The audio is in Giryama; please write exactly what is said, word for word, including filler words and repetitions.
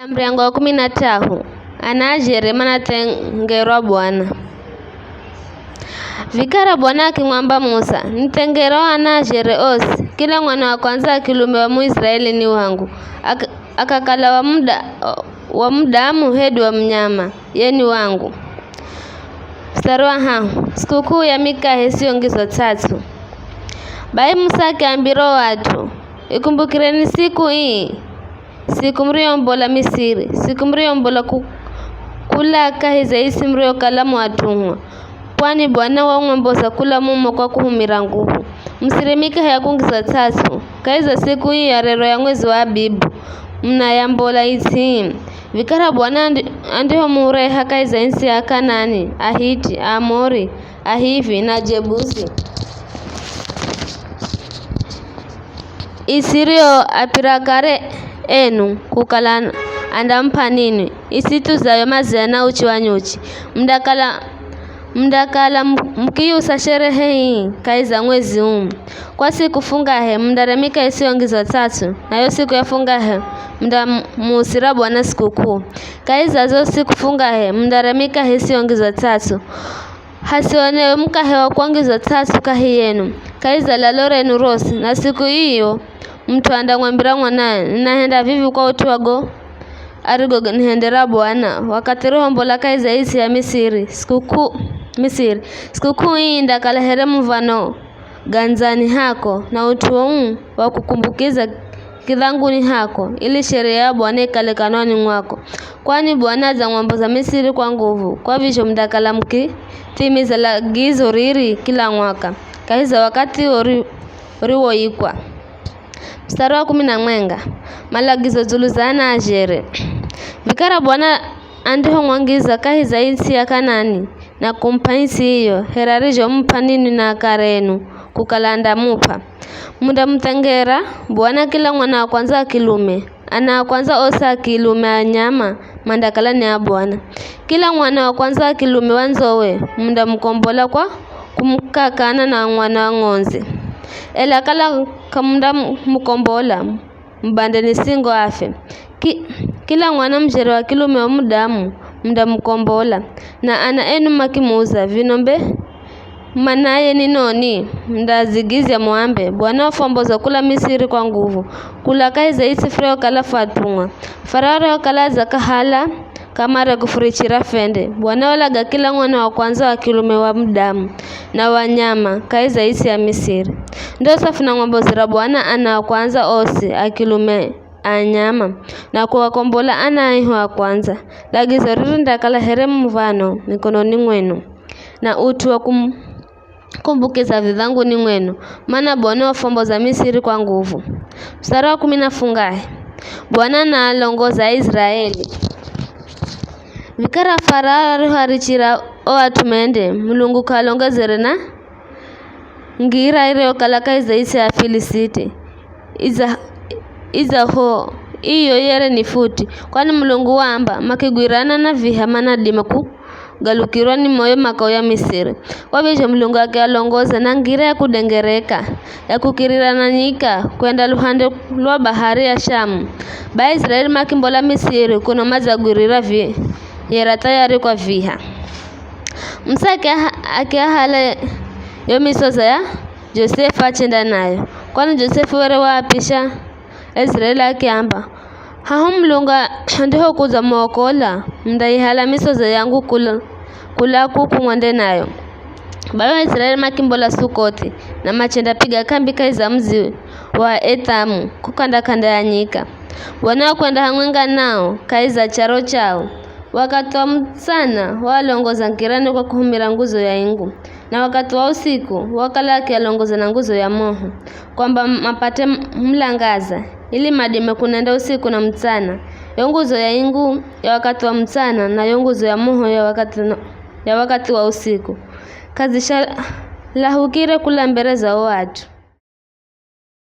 Muryango wa kumi na tatu. Ana a Jere manathengerwa Bwana. Vikara Bwana akimwamba Musa, "Nithengera o ana a Jere osi, kila mwana wa kwandza wa kilume wa Muiziraeli ni wangu, ak-, akakala wa muda-, wa mudamu hedu wa munyama, ye ni wangu." Mstari wa hahu, sikukuu ya mikahe isiyongizwa ts'ats'u. Bai Musa akiambira o at'u, "Ikumbukireni siku ii, siku muriyombola Misiri, siku muriyombola ku-, kula kahi za isi muriyokala mu atumwa, kwani Bwana waumwamboza kula mumo kwa kuhumira nguvu. Musirimike haya kungiza ts'ats'u, kahi za siku ii ya rero ya mwezi wa Abibu, munayambola its'i ii. Vikara Bwana andi-, andihomureha kahi za isi ya Akanani, Ahiti, Aamori, Ahivi na Ajebusi, isi iriyoapira kare enu kukala andamup'a ninwi, isi ithuzayo mazia na uchi wa nyuchi. Mundakala, mundakala mu-, mukiyusa sherehe ii kahi za mwezi uu. Kwa siku fungahe mundaramika isiyongizwa ts'ats'u, na yo siku ya fungahe mundamuusira Bwana sikukuu. Kahi za zo siku fungahe mundaramika isiyongizwa ts'ats'u. Hasionewe mukahe wa kwangizwa ts'ats'u kahi yenu, kahi za lalo renu rosi, na siku iyo mut'u andamwambira mwanawe, 'Ninahenda vivi kwa ut'u wa go arigonihenda Bwana, wakathi urihombola kahi za isi ya Misiri, sikukuu, Misiri. Sikukuu ii indakala here muv̱ano gandzani hako, na ut'u uu wa kukumbukiza kidhanguni hako, ili sheria ya Bwana ikale kanwani mwako. Kwani Bwana adzamwamboza Misiri kwa nguvu, kwa vizho mundakala mukithimiza lagizo riri kila mwaka, kahi za wakathi uri-, uriwoikwa." Mstari wa kumi na mwenga. Malagizo dzulu za ana a Jere. Vikara Bwana andihomwangiza kahi za isi ya Kanani, na kumup'a isi iyo, here arizhomup'a ninwi na akare enu, kukala andamup'a. Mundamuthengera Bwana kila mwana wa kwandza wa kilume, ana a kwandza osi a kilume a nyama mandakala ni a Bwana. Kila mwana wa kwandza wa kilume wa ndzowe mundamukombola kwa kumukakana na mwana wa ng'ondzi. Ela kala k'amundamukombola, mubandeni singo afe. Ki-, kila mwana mujere wa kilume wa mudamu mundamukombola, na ana enu makimuuza, 'Vino mbe mwanaye ni noni?' Mundadzigizya muambe, 'Bwana wafwamboza kula Misiri kwa nguvu, kula kahi za isi furiyokala fu atumwa. Farao arihokala adzakahala kamare kufurichira fende, Bwana walaga kila mwana wa kwandza wa kilume wa mudamu na wa nyama kahi za isi ya Misiri.' Ndosa funamwambozera Bwana ana a kwandza osi a kilume a nyama, na kuwakombola ana a iho a kwandza. Lagizo riri rindakala here muv̱ano mikononi mwenu, na ut'u wa kum-, kumbukiza vidhanguni mwenu, mana Bwana wafwamboza Misiri kwa nguvu. Mstari wa kumi na fungahe. Bwana naalongoza Aiziraeli. Vikara Farao arihoarichira o at'u mende, Mulungu k'aalongezere na ngira iriyokala kahi za isi ya Afilisiti, idza, idza ho iyo yere ni futi, kwani Mulungu waamba, makigwirana na viha manadima kugalukirwa ni moyo makauya Misiri. Kwa vizho Mulungu akialongoza na ngira ya kudengereka, ya kukirira na nyika, kwenda luhande lwa bahari ya Shamu. Bai Aiziraeli makimbola Misiri kuno madzagwirira vi-, yera thayari kwa viha. Musa akiaha-, akiahala yo misoza ya Josefu achenda nayo, kwani Josefu were waapisha Aiziraeli akiamba, "Haho Mulungu andihokudza muokola, mundaihala misoza yangu kula, kula kuku mwende nayo." Bai Aiziraeli makimbola Sukothi, na machendapiga kambi kahi za mudzi wa Ethamu, ko k'anda-k'anda ya nyika. Bwana wakwenda hamwenga nao kahi za charo chao. Wakathi wa mutsana waalongoza ngirani kwa kuhumira nguzo ya ingu, na wakathi wa usiku wakala akialongoza na nguzo ya moho, kwamba mapate mulangaza, ili madime kunenda usiku na mutsana. Yo nguzo ya ingu ya wakathi wa mutsana, na yo nguzo ya moho ya wakathi na, ya wakathi wa usiku, k'azishalahukire kula mbere za o at'u.